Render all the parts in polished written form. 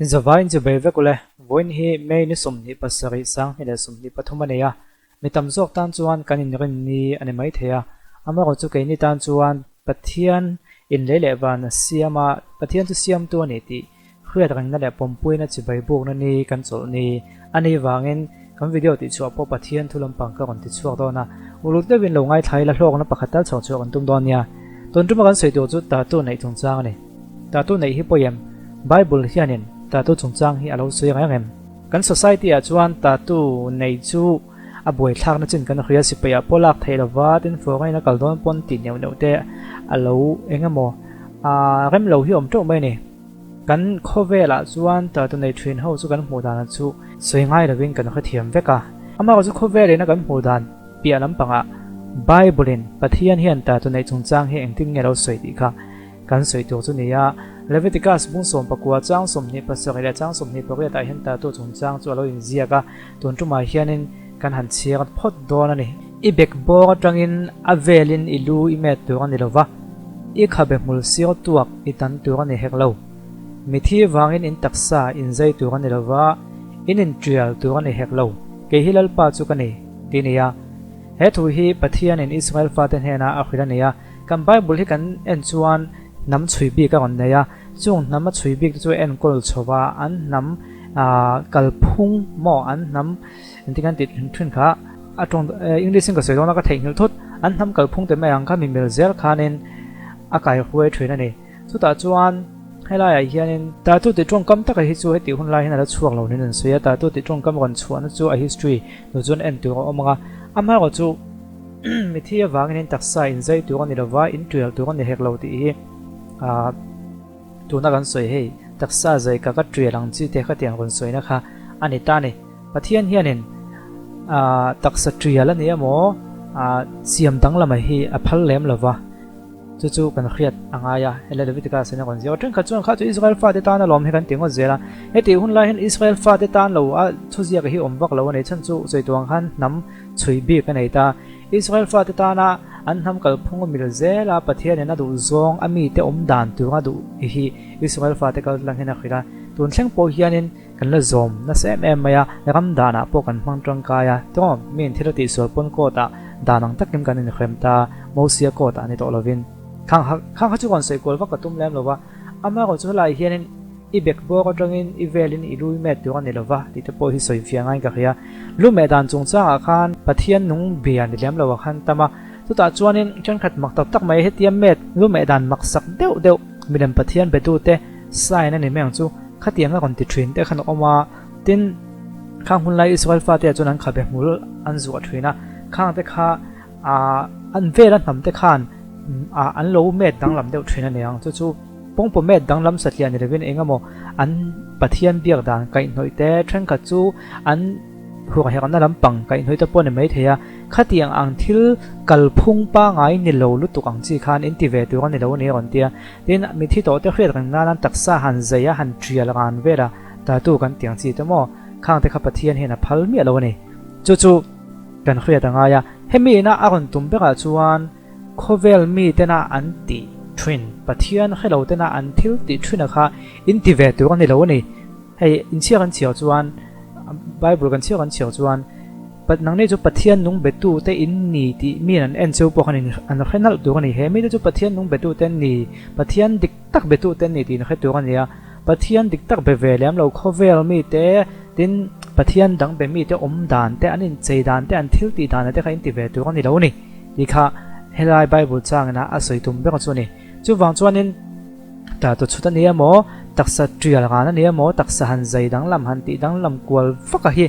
Zavai in chubei vek ule, vawiin hi May ni 27 2023 a nei a, mi tam zawk tan chuan kan inrin ni a ni maithei a, amaherawhchu keini tan chuan Pathian in lei leh van a siam a, Pathian chu siamtu a ni tih hriat rengna leh pawmpuina chibai bukna ni kan chawlh ni a nih vangin kan video tihchhuah pawh Pathian thu lampang ka rawn tichhuak dawn a, uluk deuhin lo ngaithla ila hlawkna pakhat tal chho chhuah kan tum dawn nia. Tun tuma kan sawi tur chu tattoo neih chungchang a ni. Tattoo neih hi pawi em? Bible hianin tattoo chungchang hi a lo sawi reng em? Kan society ah chuan tattoo nei chu a buaithlakna chin kan hria sipai ah pawh lak theih lova tin foreign a kal dawn pawn tih neuh neuh te a lo eng emaw a rem lo hi awm teuh mai a ni. Kan khawvel ah chuan tattoo nei thin ho chu kan hmuh dan chu sawi ngai lovin kan hrethiam vek a. Amaherawhchu chu khawvel in a kan hmuh dan piah lampangah Bible in Pathian hian tattoo neih chungchang hi engtin nge lo sawi tih kha Kan sawi tur chu ni a, Leviticus bung 19 chang 27 leh chang 28 ah hian tattoo chungchang chu a lo inziak a, tun tumah hianin kan han chhiar phawt dawn a ni. I bek bawr atangin a velin i lu i met tur a ni lo va, i khabe hmul sir tuak i tan tur a ni hek lo. Mithi vangin in taksa inzai tur a ni lo va, in intial tur a ni hek lo. Kei hi Lalpa chu ka ni, ti nia. He thu hi Pathianin Israel fate hnenah a hrilh a ni a. Kan Bible hi kan en chuan hnam chhui bik a rawn nei a, chung hnam a chhui bik te chu enkawl chho va, an hnam kalphung maw an hnam engtin kan tih thin kha a tawng English in ka sawi dawn a ka theihnghilh thut, an hnam kalphung te mai ang kha mi mil zel khanin a kaihruai thin a ni. Chutah chuan helaiah hianin Tatu tih tawngkam taka hi chu hetih hun lai hian a la chhuak lo niin an sawi a, Tatu tih tawngkam rawn chhuahna chu a history nu chuan en tur a awm ang a, amaherawhchu Mithi avangin in taksa in zai tur a ni lova, in tial tur a ni hek lo tih hi aah tuna kan sawi hei taksa zai ka ka tial ang chi te khatiang rawn sawina kha a ni ta a ni. Pathian hianin aah taksa tial a ni emaw aah siam danglam hi a phal lem lova. Chu chu kan hriat a ngai a, helai Leviticus in a rawn ziak a, thenkhat chuan kha chu Israel fate tan alawm hi kan ti ngawt zel a, hetih hun lai hian Israel fate tan lo a thuziak hi awm vak lo a ni, chhan chu sawi tuang khan hnam chhui bik a nei ta. Israel fate tana an hnam kalphung a mil zel a, Pathian in a duh zawng a mite awm dan tur a duh hi Israel fate kal tlang hian a hrilh a, tun thleng pawh hianin Kan la zawm nasa em em mai a, ram danah pawh kan hmang tangkai a, tawng miin thil a tihsual pawn court ah dan ang takin kan inhrem ta, Mosia court ah ni tawh lovin. Khang kha khang kha chu rawn sawi kual vak ka tum lem lo va, amaherawh chu helaiah hianin i bek bawk atangin i velin i lu i met tur a ni lo va tih te pawh hi sawi fiah ngaiin ka hria. Lu meh dan chungchangah khan Pathian nung bia ni lem lo ah khan tam a, chutah chuanin thenkhat mak tak tak mai hetia met lu meh dan maksak deuh deuh milem Pathian betute sign a ni mai ang chu. Khatiang a rawn ti thin te khan a awm a, tin khang hun lai Israel fate ah chuan an khabe hmul an zuah thin a, khang te kha ah an vela hnam te khan ah an lo met danglam deuh thin a ni ang, chu chu pawngpaw met danglam satliah ni lovin eng emaw an Pathian biak dan kaihhnawih te thenkhat chu an Huangherna lampang kaihhnawih te pawh a ni maithei a, khatiang ang thil kalphung pangai ni lo lutuk ang chi khan in ti ve tur a ni lo a ni a rawn ti a. Tin, mithi tawh te hriat reng nan an taksa han zei a, han tial ran vel a, tatu kan ti ang chi te maw, khang te kha Pathian hian a phal miah lo a ni. Chu chu kan hriat a ngai a, hemi ina a rawn tum berah chuan khawvel mi tena an tih thin, Pathian hre lo tena an thil tih thin a kha in ti ve tur a ni lo a ni. Hei, inchhiar an chhiar chuan, Bible kan chhiar an chhiar chuan, nangni chu Pathian nung betu te in ni tih miin an en cheu pawh khan an hre nalh tur a ni. He mite chu Pathian nung betu te an ni, Pathian dik tak betu te an ni tih an hre tur a ni a. Pathian dik tak be ve lem lo khawvel mite, tin Pathian dang be mite awm dan te, an inchei dan te, an thil tih dan te kha in ti ve tur a ni lo a ni tih kha helai Bible changin a sawi tum ber chu a ni. Chuvang chuanin ta tu chhut a ni emaw, taksa tial ran a ni emaw, taksa han zai danglam han tih danglam kual vak a hi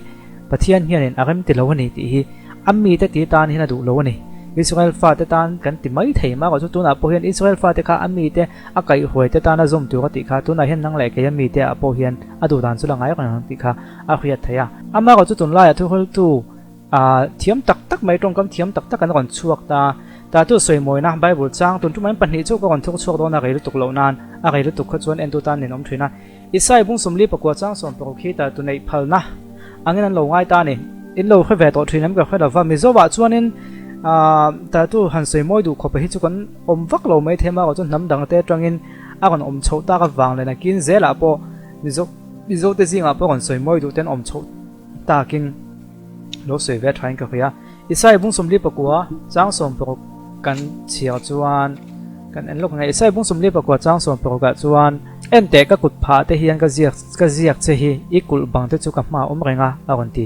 Pathian hianin a rem ti lo a ni tih hi a mite ti tan hian a duh lo a ni. Israel fate tan kan ti mai thei mah erawh chu tunah pawh hian Israel fate kha a mite a kaihhuai te tana zawm tur a tih kha tunah hian nang leh kei a mite ah pawh hian a duh dan chu la ngai reng ang tih kha a hriat theih a. Amaherawh chu tunlaiah thuhriltu A thiam tak tak mai, tawngkam thiam tak tak an rawn chhuak ta. Ta chu sawimawina Bible chang tun tumah in pahnih chu ka rawn thuk chhuak dawn a rei lutuk loh nan, a rei lutuk kha chuan entu tan nin awm thin a. Isai bung 40 pakua chang 16 khi ta tu neih phalna angin an lo ngai ta a ni. In lo hre ve tawh thin em ka hre lova, Mizo ah chuanin ta tu han sawimawi duh khawp hi chu kan awm vak lo mai thei a, amaherawhchu hnam dang te atangin a rawn awm chhoh tak avang leh nakin zelah pawh Mizo. Mizote zingah pawh rawn sawi mawi duh ten awm chhoh takin lo sawi ve thain ka hria. Isai bung 44 chang 16 kan chhiar chuan kan en lawk ang e. Isai bung 44 chang 16 ah chuan En teh ka kut phah te hian ka ziak ka ziak che hi i kulh bang te chu ka hma awm reng a a rawn ti.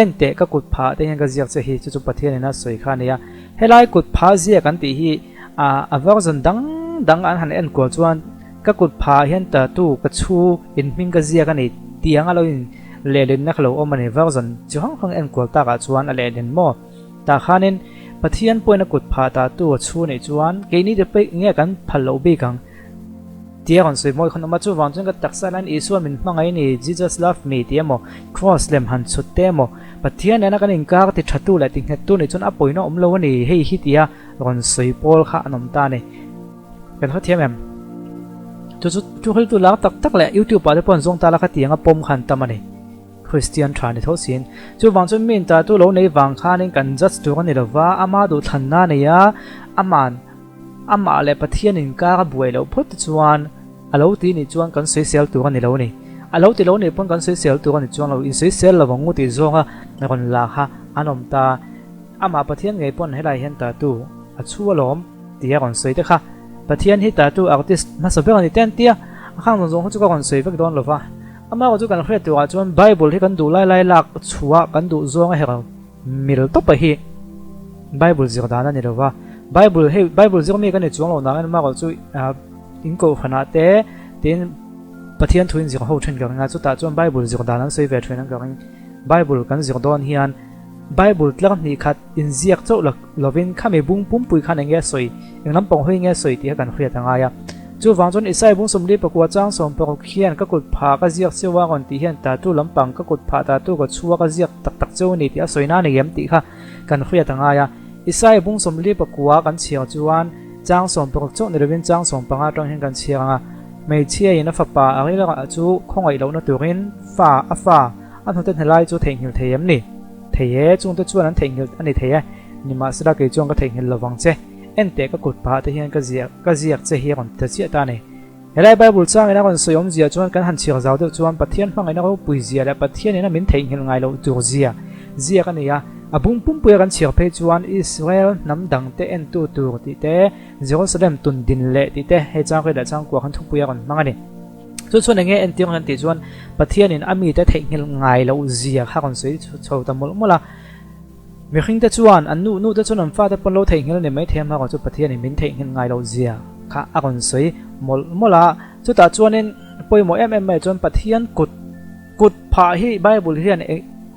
En teh ka kut phah te hian ka ziak che hi chu chu Pathian in a sawi kha a nia. Helai kut phah ziak an tih hi a version dang dang an han enkual chuan ka kut phah hian tattoo ka chhu in hming ka ziak a ni tih anga lo in lehlinna kha lo awm a ni. Version chi hrang hrang enkual takah chuan a lehlin maw? Tah khanin Pathian pawhin a kut phah tattoo a chhu anih chuan keini te pawh nge kan phal loh bik ang? Tia rawn sawi mawi khan awm a, chuvang chuan ka taksa hian Isua min hmangaih a ni, Jesus love me tih emaw, Kraws lem han chhut te emaw, Pathian nena kan inkar ti thatu leh ti nghettu nih chuan a pawina awm lo a ni, hei hi tia rawn sawi pawl kha an awm ta a ni. Kan hrethiam em? Chu chu thuhriltu lar tak tak leh YouTube ah te pawh an zawng ta la kha tianga pawm kha an tam a ni. Kristian tha ni tho siin. Chuvang chuan mi intatu lo nei vang khanin kan judge tur a ni lova, ama duhthlanna a nei a, aman Amah leh Pathian inkar a buai loh phawt te chuan a lo ti nih chuan kan sawisel tur a ni lo a ni. A lo ti lo nih pawn kan sawisel tur a ni chuang lo, insawisel lo ang u tih zawnga rawn la kha an awm ta. Amah Pathian ngei pawn helai hian tattoo a chhu alawm tih a rawn sawi te kha. Pathian hi tattoo artist hmasa ber a ni te an tia, a khang zawng zawng kha chu ka rawn sawi vek dawn lo va. Amaherawh chu kan hriat turah chuan Bible hi kan duh lai lai lak chhuah kan duh zawng a herh. Mil tawpa hi Bible zir dan a ni lo va, Bible hei Bible zir mi ka ni chuang lo nangin amaherawh chu in kohhranah te tiin Pathian thu in zir ho thin ka ring a, chutah chuan Bible zir dan an sawi ve thin ang ka ring. Bible kan zir dawn hian Bible tlar hnih khat inziak chauh lovin khami bung pumpui khan eng nge a sawi, eng lampang hawi nge a sawi tih kha kan hriat a ngai a. Chuvang chuan Isaiah bung 44 chang 16 hian ka kut phah ka ziak cheu a rawn tih hian tatu lampang ka kut phah tatu ka chhua ka ziak tak tak cheu a ni tih a sawi na a nei em tih kha kan hriat a ngai a. Isaiah bung 44 kan chhiar chuan chang 16 chauh ni lovin chang 15 atang hian kan chhiar ang a. Hmeichhia in a fapa a rilrah chu khawngaih lohna turin fa a fa a hnute hna lai chu theihnghilh thei em ni? Thei e, chungte chuan an theihnghilh a ni thei e. Nimahsela kei chuan ka theihnghilh lovang che. En teh ka kut pah te hian ka ziak ka ziak che hi a rawn ti ta chiah ta a ni. Helai Bible changin a rawn sawi awmzia chuan kan han chhiar zau deuh chuan Pathian hmangaihna ropui zia leh Pathian ina min theihnghilh ngai loh tur zia ziak a ni a. A bung pumpuia kan chhiar phei chuan Israel hnam dangte entu tur tih te, Jerusalem tun din leh tih te hei changriat leh changkua khan thupui a rawn hmang a ni. Chu chuan enge entir kan tih chuan Pathianin a mite theihnghilh ngai loh zia kha a rawn sawi chho ta mawlh mawlh a. Mihringte chuan an nu nute chuan an fate pawn lo theihnghilh a ni mai thei a, hmarawh chu Pathianin min theihnghilh ngai loh zia kha a rawn sawi mawlh mawlh a. Chutah chuanin pawimawh em em mai chuan Pathian kut kut phah hi Bible hian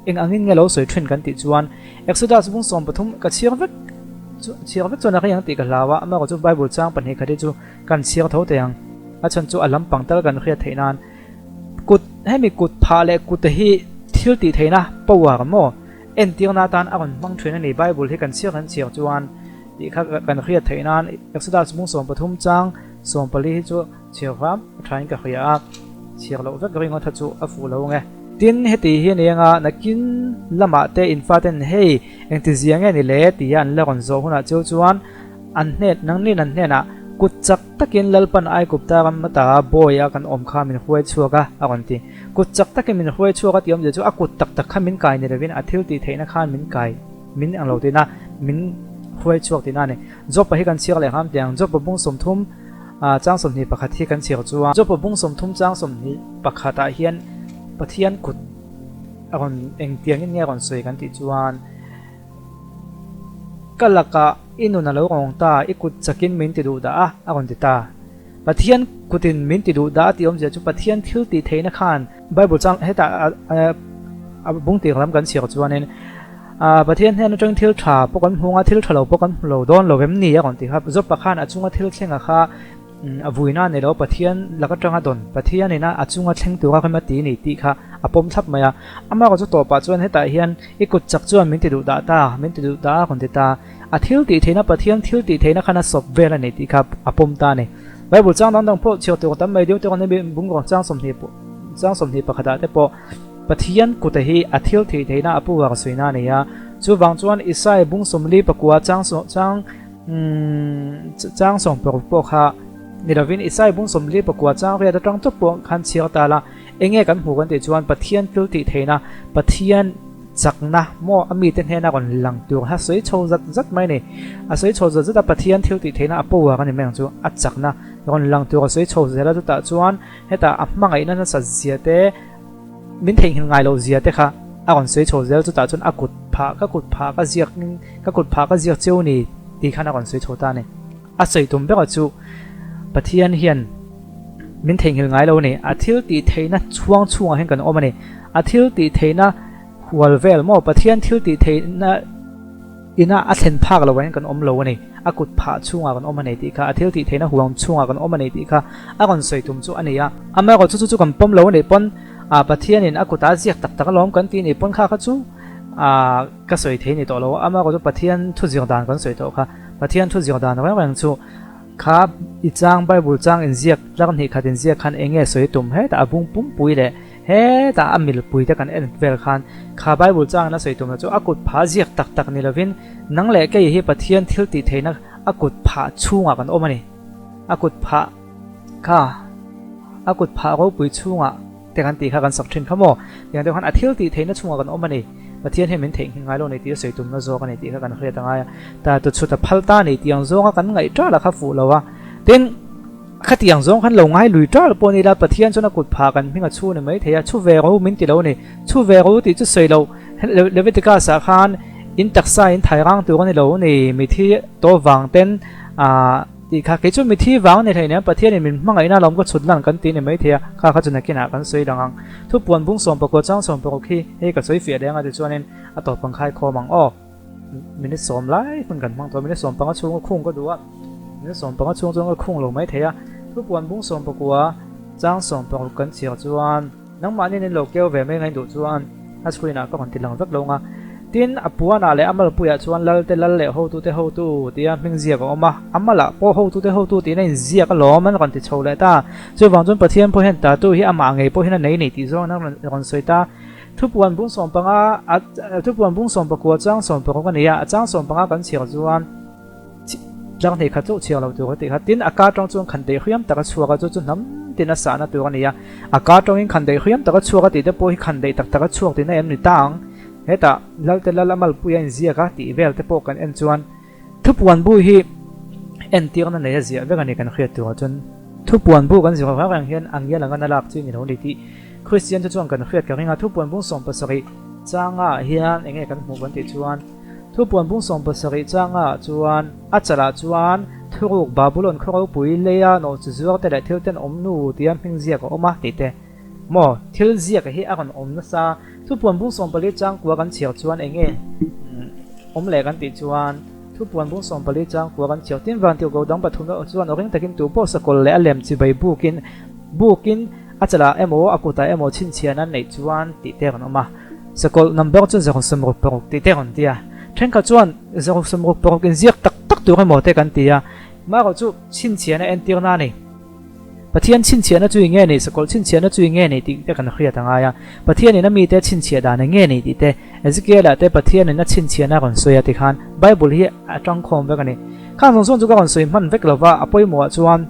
eng angin nge lo sawi thin kan tih chuan Exodus bung 13 ka chhiar vek chhiar vek chuan a rei ang tih ka hlau a, amaherawh chu Bible chang pahnih khat hi chu kan chhiar tho thei ang. A chhan chu a lampang tal kan hriat theih nan kut hemi kut phah leh kut hi thil tih theihna power maw? Entirna atan a rawn hmang thin a ni. Bible hi kan chhiar kan chhiar chuan tih kha kan hriat theih nan Exodus bung 13 chang 14 hi chu chhiar hram a thain ka hria a, chhiar loh vek ringawt kha chu a fuh lo ang e. Tin, heti hi a ni anga nakin lamah te in faten hei engti zia nge ni le tia an la rawn zawh hunah cheu chuan an hnen nangnin an hnenah kut chak takin Lalpan Aigupta ram ata bawi a kan awm kha min hruai chhuak a a rawn ti. Kut chak takin min hruai chhuak a tih awmzia chu a kut tak tak kha min kai ni lovin a thil tih theihna khan min kai min ang lo tihna min hruai chhuak tihna a ni. Jopa hi kan chhiar leh hram teh ang. Jopa bung 30 chang 21 hi kan chhiar chuan Jopa bung 30 chang 21 ah hian Pathian kut a rawn engtiangin nge a rawn sawi kan tih chuan Ka lakah i nun a lo rawng ta, i kut chakin min ti duh dah a, a rawn ti ta. Pathian kutin min ti duh dah a tih awmzia chu Pathian thil tih theihna khan Bible chang hetah a bung tir lam kan chhiar chuanin Pathian hnen atangin thil tha pawh kan hmu anga thil tha lo pawh kan hmu lo dawn lo em ni a rawn ti kha. Job-a khan a chunga thil thlenga kha a vuina a nei lo, Pathian lak atanga dawn, Pathianin a chunga thleng tura rem a ti ni tih kha a pawm thlap mai a. Amaherawhchu chu tawpah chuan hetah hian i kut chak chuan min ti duh dah ta, min ti duh dah a rawn ti ta. A thil tih theihna Pathian thil tih theihna khan a sawp vel a ni tih kha a pawm ta a ni. Bible chang dang dang pawh chhiar tur tam mai deuh te rawn bungraw chang 20 pawh chang 21 ah te pawh Pathian kute hi a thil tih theihna a pu var suina a ni a. Chuvang chuan Isaiah bung 44 chang chang chang 16 pawh kha ni lovin Isaiah bung 44 chang riat atang chauh pawh khan chhiar ta la. Enge kan hmuh kan tih chuan Pathian thil tih theihna, Pathian chakna maw a mite hnena rawn lang tur a sawi chho zat zat mai a ni. A sawi chho zat zat a, Pathian thil tih theihna a power a ni mai ang chu, a chakna rawn lang tur a sawi chho zel a, chutah chuan hetah a hmangaihna nasat zia te, Min theihnghilh ngai loh zia te kha a rawn sawi chho zel, chutah chuan a kut phah ka kut phah ka ziak ka kut phah ka ziak cheu ni tih khan a rawn sawi chho ta a ni. A sawi tum bera chu Pathian hian min theihnghilh ngai lo a ni, a thil tih theihna chhuang chhungah hian kan awm a ni, a thil tih theihna hual vel maw Pathian thil tih theihna Ina a thlen phak lo ah hian kan awm lo a ni, a kut phah chhungah kan awm a nei tih kha, a thil tih theihna huang chhungah kan awm a nei tih kha a rawn sawi tum chu a ni a. Amaherawh chu chu chu kan pawm lo a nih pawn ah Pathianin a kutah a ziak tak tak alawm kan tih nih pawn kha kha chu ah ka sawi thei ni tawh lo a, amaherawh chu Pathian thu zir dan kan sawi tawh kha, Pathian thu zir dan reng reng chu kha i chang Bible chang inziak tlar hnih khat inziak khan eng nge sawi tum hetah a bung pumpui leh Hetah a milpui te kan en vel khan kha Bible changin a sawi tumna chu a kut phah ziak tak tak ni lovin nang leh kei hi Pathian thil tih theihna a kut phah chhungah kan awm a ni. A kut phah kha a kut phah ropui chhungah te kan tih kha kan sak thin kha maw? Tiang deuh khan a thil tih theihna chhungah kan awm a ni. Pathian hian min theihnghilh ngai lo ni tih a sawi tumna zawk a ni tih kha kan hriat a ngai a. Ta tu chhut a phal ta a ni tih ang zawnga kan ngaih tala kha fuh lo a. Tin. Khatiang zawng khan lo ngai lui ṭal pawh ni la, Pathian chuan a kut phah kan hming a chhu ni mai thei a, chhu ve ro min ti lo a ni. Chhu ve ro tih chu sawi loh, Leviticus ah khan in taksa in thai rang tur a ni lo ni, mithi tawh vang ten ah tih kha kei chu mithi vang a ni hleinem, Pathian in min hmangaihna lawm ka chhut lan kan ti ni mai thei a, kha kha chu nakinah kan sawi lang ang. Thupuan bung 14 chang 16 khi hei ka sawi fiah leh anga tichuanin a tawp ang khai khawm ang aw. Minute sawm lai hun kan hmang tawh a, minute 15 chhung a khung ka duh a, minute 15 chhung chuan ka khung lo mai thei a, thupuan bung 19 chang 16 kan chhiar chuan nangmahni in lo keu ve mai ngaih duh chuan a screen ah ka rawn ti lang vek lo ang a, tin a puanah leh a malpuiah chuan lal te lal leh hotu te hotu tia hming ziak a awm a, a malah pawh hotu te hotu tiin a inziak alawm an rawn ti chho leh ta, chuvang chuan Pathian pawh hian tattoo hi amah ngei pawh hian a nei nei tih zawng in a rawn sawi ta. Thupuan bung 15 a Thupuan bung 19 chang 16 a ni a, a chang 15 kan chhiar chuan tlang hnih khat chauh chhiar lo tur a tih kha. Tin, a ka tawng chuan khan daih hriam tak a chhuak a, chu chu hnam tin a sahna tur a ni a. A ka tawngin khan daih hriam tak a chhuak a tih te pawh hi khan daih tak tak a chhuak tihna em ni ta ang. Hetah Lalte Lal a malpui a inziak a tih vel te pawh kan en chuan Thupuan bu hi entirna nei a ziah vek a ni kan hriat turah chuan Thupuan bu kan zir reng reng hian a ngial anga na lak chi ni lo ni tih Kristian te chuan kan hriat ka ring a. Thupuan bung 70 changa ah hian eng nge kan hmuh kan tih chuan Thupuan bung 70 changa ah chuan a chalah chuan thuruk Babulon khaw ropui leia nawhchi zuar te leh thil ten awm nu tia hming ziak a awm a tih te Maw, thil ziak hi a rawn awm nasa. Thupuan bung 14 changkua kan chhiar chuan eng nge awm leh kan tih chuan Thupuan bung 14 changkua kan chhiar tin van tirhkoh dang pathum erawh chuan aw ring takin tu pawh sakawlh leh a lem chibai bukin bukin a chalah emaw a kutah emaw chhinchhiahna an neih chuan tih te rawn awm a. Sakawlh number chu 66 tih te rawn ti a. Thenkhat chuan 66 inziak tak tak tur emaw te kan ti a. Marawh chu chhinchhiahna entirna a ni. Pathian chhinchhiahna chu i nge ni, sakawlh chhinchhiahna chu i nge ni tih te kan hriat a ngai a. Pathianin a mite chhinchhiah dan a nge ni tih te, Ezekiel-ah te Pathianin a chhinchhiahna a rawn sawi a tikhan Bible hi a tangkhawm vek a ni. Khang zawng zawng chu ka rawn sawi hman vek lo va, a pawimawhah chuan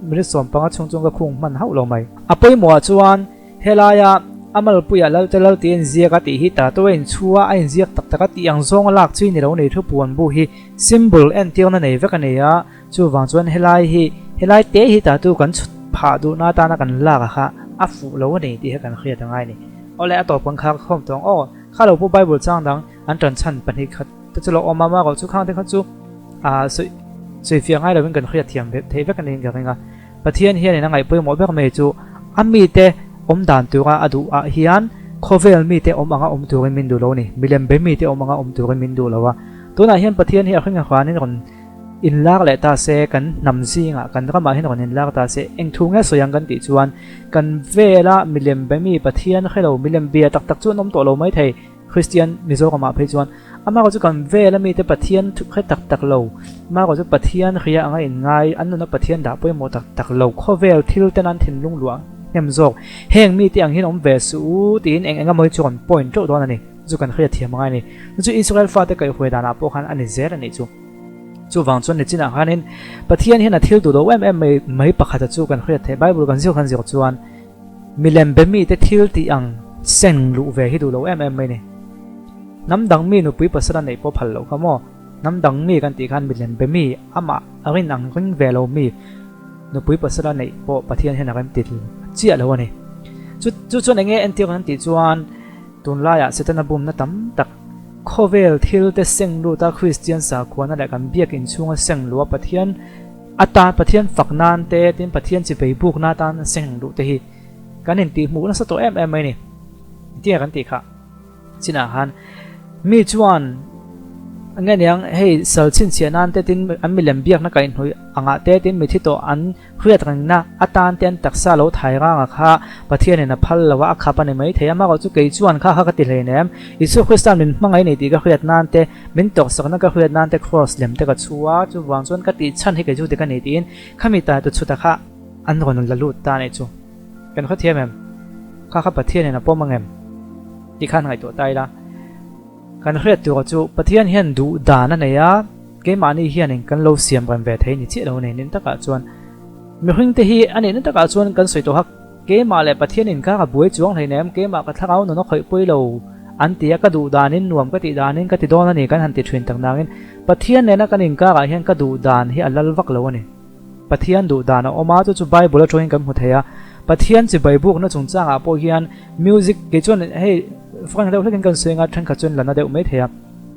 minute 15 chhung chuan ka khung hman hauh lo mai. A pawimawhah chuan helaia a malpuiah Lalte Lal tih a inziak a tih hi tattoo a inchhu a, a inziak tak tak a tih ang zawnga lak chu i ni lo ni thupuan bu hi symbol entirna nei vek a ni a. Chuvang chuan helai hi, helai te hi tatu kan chhut phah duhna atana kan lak a kha a fuh lo a ni tih kha kan hriat a ngai a ni. Awle a tawp kan khar khawm tawh ang aw. Kha lo pawh Bible chang dang an tan chhan pahnih khat te chu lo awm a, amaherawh chu khang te kha chu ah sawi sawi fiah ngai lovin kan hriat thiam theih vek a niin ka ring a. Pathian hianin a ngaih pawimawh ber mai chu a mite awm dan tura a duh ah hian khawvel mite awm anga awm turin min duh lo a ni. Milem be mite awm anga awm turin min duh lo a. Tunah hian Pathian hi a hring a hranin rawn Inlak leh ta se, kan hnam zingah, kan ramah hian rawn inlak ta se, eng thu nge sawi ang kan tih chuan, kan vela milem be mi Pathian hre lo, milem bia tak tak chu an awm tawh lo mai thei, Kristian Mizoramah phei chuan. Amaherawh chu kan vela mite Pathian hre tak tak lo, amaherawh chu Pathian hria anga inngai, an nuna Pathian dah pawimawh tak tak lo, khawvel thil ten an thinlung luah hnem zawk, heng mite ang hian awm ve suh u tiin eng eng emaw hi chu rawn point teuh dawn a ni. Chu kan hriat thiam angai a ni. Chu chu Israel fate kaihhuai danah pawh khan a ni zel a nih chu. Chuvang chuan nichinah khanin Pathian hian a thil duh lo em em mai mai pakhata chu kan hriat theih Bible kan zir kan zir chuan. Milem be mite thil tih ang seng luh ve hi duh lo em em mai ni. Hnam dang mi nupui pasal a neih pawh phal loh kha maw? Hnam dang mi kan tih khan milem be mi amah a rin ang ring ve lo mi nupui pasal a neih pawh Pathian hian a rem ti chiah lo a ni. Chu chu chuan enge entir kan tih chuan tunlaiah Setana bumna tam tak khawvel thil te seng lut a Kristian sakhuana leh kan biakinn chhunga seng luh a Pathian Atan Pathian fak nan te, tin Pathian chipei buk na atan seng luh te hi kan intihhmuh nasa tawh em em mai ni. Engtinge kan tih khah chinah khan mi chuan nge niang hei sal chhinchhiah nan te tin an milem biakna kaihhnawih angah te tin mithi tawh an hriat rengna atan te an taksa lo thai ranga kha Pathianin a phal lo a, a khap a ni maithei a, amaherawhchu chu kei chuan kha kha ka ti hleinem. Isua Krista'n min hmangaih nei tih ka hriat nan te, min tawksakna ka hriat nan te kraws lem te ka chhu a, chuvang chuan ka tih chhan hi kei chu dik a ni tiin khami tai tu chhuta kha an rawn la lut ta a nih chu. Kan khawthiam em? Kha kha Pathianin a pawm ang em? Tih khan ngaihtuah ta ila. Kan hriat tur chu Pathian hian duh dan a nei a, keimahni hianin kan lo siam rem ve thei ni chiah lo nei nin takah chuan mihring te hi a nihna takah chuan kan sawi tawh a, keimah leh Pathian inkar a buai chuang hleinem, keimah ka thlarau nun a khawih pawi lo an ti a, ka duh danin nuam ka tih danin ka ti dawn a ni kan han ti thin tak nangin Pathian nena kan inkarah hian ka duh dan hi a lal vak lo a ni. Pathian duh dan a awm a, chu chu Bible atangin kan hmu thei a. Pathian chibai bukna chungchangah pawh hian music kei chuan hei frank deuh hlekin kan sawi anga thenkhat chuan la na deuh mai thei a.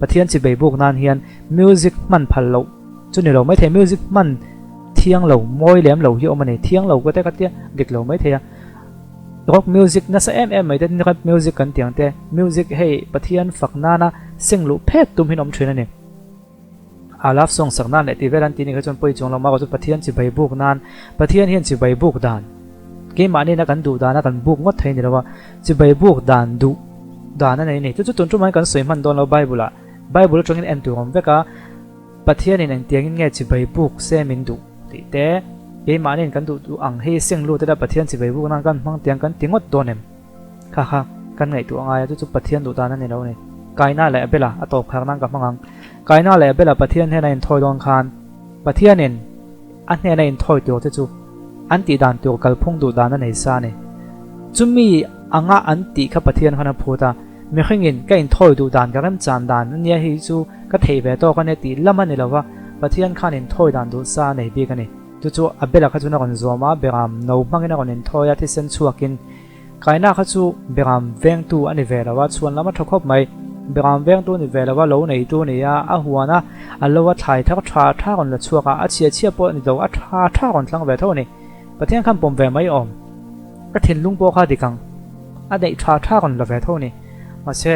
Pathian chibai buk nan hian music hman phal loh chu ni lo mai thei, music hman thiang lo, mawi lem lo hi a awm a ni. Thiang lo ka te ka tia dik lo mai thei a. Rock music nasa em em mai te, rap music kan tih ang te, music hei Pathian fak nana seng luh phet tum hi an awm thin a ni. A love song sak nan leh tih vel an tih ni kha chuan pawi chuang lo mah chu Pathian chibai buk nan Pathian hian chibai buk dan keimahni na kan duh dana kan buk ngawt thei ni lo a chibai buk dan duh dan a nei ni chu chu tun tumah hian kan sawi hman dawn lo Bible ah Bible atangin en tur awm vek a Pathianin engtiangin nge chibai buk se min duh tih te keimahniin kan duh duh ang hi seng lut ila Pathian chibai buk nan kan hmang tiang kan ti ngawt dawn em? Kha kha kan ngaihtuah ngai a, chu chu Pathian duh dan a ni lo a ni. Kaina leh Abela a tawp khar nan ka hmang ang. Kaina leh Abela Pathian hnena inthawi dawn khan Pathianin a hnena inthawi tur te chu an tih dan tur kalphung duh dan a nei sa a ni. Chumi anga an tih kha Pathian khan a phut a, mihringin ka inthawi duh dan ka remchan dan a nia hei chu ka theih ve tawk a nia tih lam a ni lo va, Pathian khan inthawi dan duh sa a nei bik a ni. Chu chu Abela kha chuan a rawn zawm a, Beram no hmangin a rawn inthawi a, thisen chhuakin Kaina kha chu Beram vengtu a ni ve lo a, chhuan lam a tha khawp mai. Beram vengtu a ni ve lo a, lo neitu a ni a, a huan a, a lo a thlai thar tha tha rawn la chhuak a, a chhia chhia pawh a ni lo, a tha tha rawn thlang ve tho a ni. Pathian khan pawm ve mai awm. Ka thinlung pawh kha dik ang, a neih tha tha rawn la ve tho a ni. Mahse.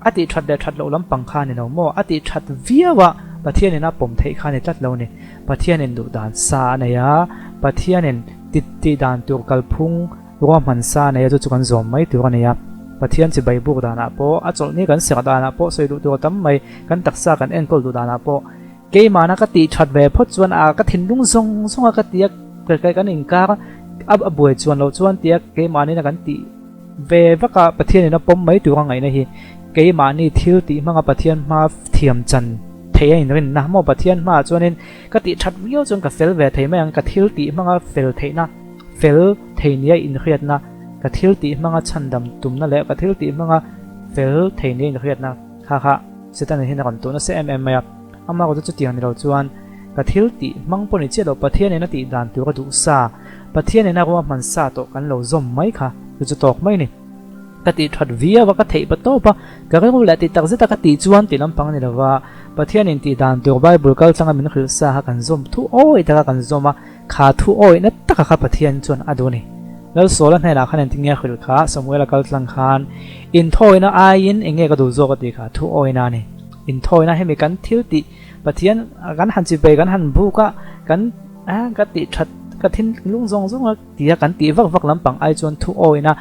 A tih that leh that loh lampang kha a ni lo maw? A tih that viau a, Pathianin a pawm theih kha a ni tlat lo a ni. Pathianin duh dan sa a nei a, Pathianin ti tih dan tur kalphung ruahman sa a nei a, chu chu kan zawm mai tur a ni a. Pathian chibai buk danah pawh, a chawlhni kan serh danah pawh sawi duh tur a tam mai, kan taksa kan enkawl duh danah pawh keimahna ka tih that ve phawt chuan a ka thinlung zawng zawng a ka ti a, kan inkar a buai chuan loh chuan tia keimahnin a kan tih Ve vak a, Pathianin a pawm mai tur a ngaihna hi keimahni thil tih hmanga Pathian hma thiam chan theih a inrinna maw? Pathian hmaah chuanin ka tih that viau chuan ka fel ve thei mai ang, ka thil tih hmanga fel theihna, fel thei nia inhriatna, ka thil tih hmanga chhandam tumna leh ka thil tih hmanga fel thei nia inhriatna kha kha Setanin hian a rawn tuh nasa em em mai a. Amah erawh chu chutiang ni lo chuan ka thil tih hmang pawh ni chiah lo, Pathianin a tih dan tur a duh sa, Pathianin a ruahman sa tawh kan lo zawm mai kha chu chu tawk mai a ni. Ka tih that viau a, ka theih pa tawp a, ka rilru leh tih tak zeta ka tih chuan tih lampang a ni lo va, Pathianin tih dan tur Bible kal tanga min hrilh sa kha kan zawm thu awih taka kan zawm a, kha thu awihna taka kha Pathian chuan a duh a ni. Lalsawla hnenah khan engtin nge a hrilh kha? Samuela kal tlang khan inthawina aiin eng nge ka duh zawk a tih kha thu awihna a ni. Inthawina hemi kan thil tih Pathian kan han chipei kan han buk a, kan ka tih that ka thinlung zawng zawng a tia kan tih vak vak lampang ai chuan thu awina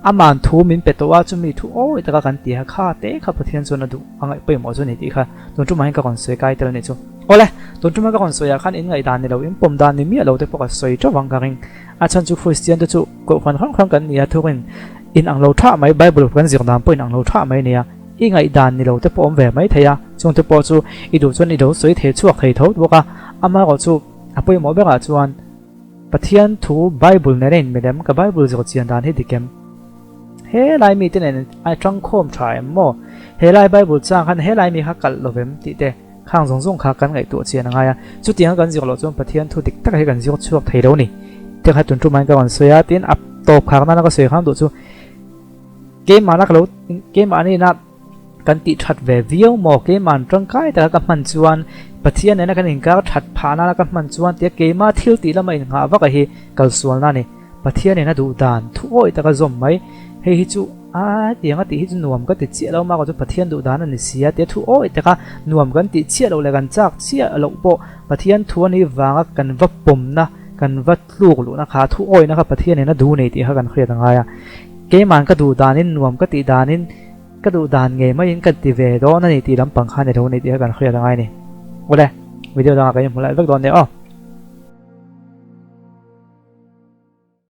aman thu min pe tawh a, chumi thu awi taka kan ti a kha te kha Pathian chuan a duh a ngaih pawimawh chu ni tih kha tun tumah hian ka rawn sawi kai tel a nih chu. Awle, tun tuma ka rawn sawiah khan in ngaihdan ni lo, in pawm dan ni miah lo te pawh ka sawi teuh vang ka ring. A chhan chu Kristian te chu kohhran hrang hrang kan ni a, thurin in ang lo thah mai, Bible kan zir dan pawh in ang lo thah mai a nia. I ngaihdan ni lo te pawh awm ve mai thei a, chung te pawh chu i duh chuan i lo sawi thei chhuak thei tho bawk a, amaherawhchu a pawimawh berah chuan. Pathian thu Bible nena inmil em? Ka Bible zir chian dan hi dik em? He lai mite nen a tangkhawm tha em maw? He lai Bible chang khan he lai mi kha kalh lo vem tih te khang zawng zawng kha kan ngaihtuah chian a ngai a. Chutianga kan zir loh chuan Pathian thu dik tak hi kan zir chhuak thei lo ni. Te kha tun ṭumain ka rawn sawi a, tin a tawp khak nana ka sawi kham duh chu keimahna ka lo keimahni ina Kan tih that ve viau maw? Keima'n tangkai taka ka hman chuan, Pathian nena kan inkar that phah nana ka hman chuan tia keima thil tih lama innghah vak a hi kalsualna a ni. Pathianin a duh dan thu awih taka zawm mai. Hei hi chu a tiang a tih hi chu nuam ka ti chiah lo mah chu Pathian duh dan a ni si a tia thu awih taka nuam kan tih chiah loh leh kan chak chiah loh pawh Pathian thu a nih vanga kan va pawmna, kan va tluk luhna kha thu awihna kha Pathianin a duh nei tih kha kan hriat a ngai a. Keima'n ka duh danin nuam ka tih danin Ka duh dan ngei maiin ka ti ve dawn a ni tih lampang khan i lo ni tih kha kan hriat a ngai a ni. Awle, video dangah kan inhmu leh vek dawn nia aw.